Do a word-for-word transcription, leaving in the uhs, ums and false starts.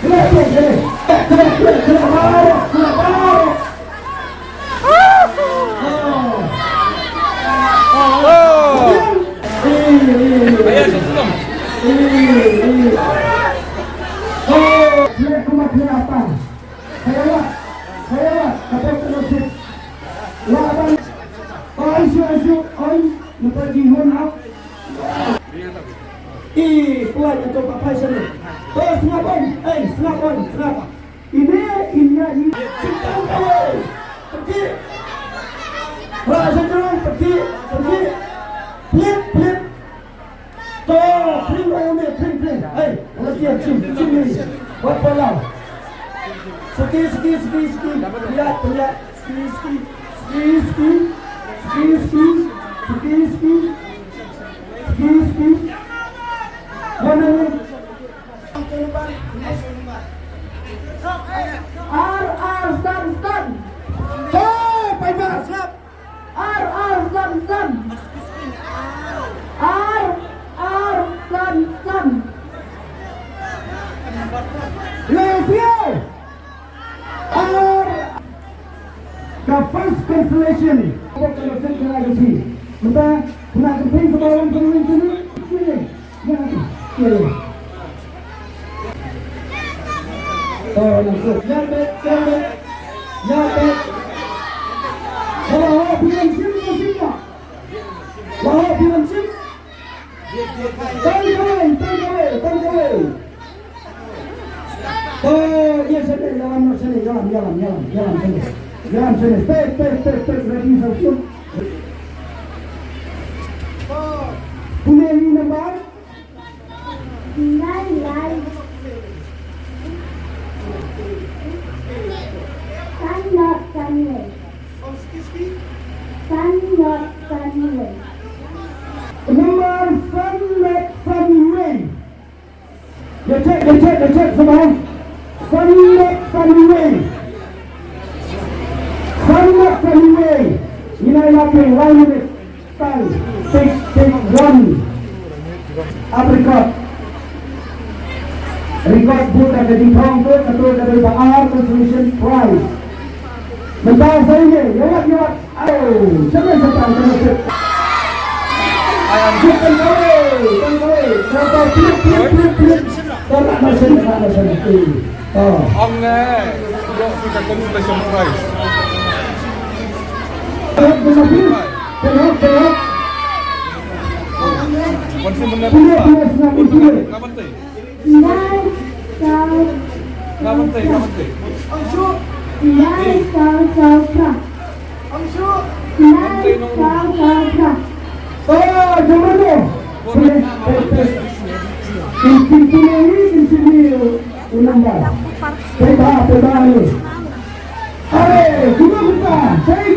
Kena, kena, kena. Kena, kena, kena. Baru, kena, baru. Oh. Eh, eh, eh. Eh, eh. Oh, kena, kena, kena apa? Saya lah, saya lah, kata kena sip. Wah, abang. Oh, ayo, ayo, ayo. Minta jihun, ah. Ih, kuat itu Pak Faisal ni. Oh, sngap on. Eh, sngap on, sngap. Ini, ini, ini. Singkang kawai. Pergi. Rasa jerung, pergi, pergi. Pelit, pelit. To, pring, oh, ni, pring, pring. Hey, lagi yang cim, cim ni. Buat bola. Siki, siki, siki, siki. Lihat, lihat. Siki, siki. Siki, siki. Siki, siki. Siki, siki. Mana ni? Ar, ar, san, san. Hey, pai ba, siap. Ar, ar, san, san. Ar, ar, san, san. Leo, leo. Ar. Ka first consolation. Ka first consolation ka la ka shi. Mynta, kena ka pink ka ba wan ka wan ka ni. Pune ni nambar. Lai lai. San not san wei. San not san wei. Nambar san not san wei. Ïa check, ïa check, ïa check, semua. San not san wei. San not san wei. Ina ina pin one minute. Tang, take, take one. Apricot. Record book da ka jingthong tu, ka tu ka dei ba ar consolation prize. Mynta sa ine, ïa wat, ïa wat. Au, siapa yang siapa yang kena sip? Ai, am. Bukan kau, bukan kau. Siapa? Plip, plip, plip, plip. Kau nak masuk, nak masuk. Eh, ah. Ong ne, ïa tu ka consolation prize. Tengok, tengok, tengok. Wan si benar. Tengok, tengok, tengok, tengok. Nine saw saw phra. Nine saw saw phra. Nine saw saw phra. Oh, jom tu. Boleh, boleh, boleh. Kin, kin, kin, kin, kin, kin, kin, kin, kin. Peta, peta ni. Are, kita buka. Saya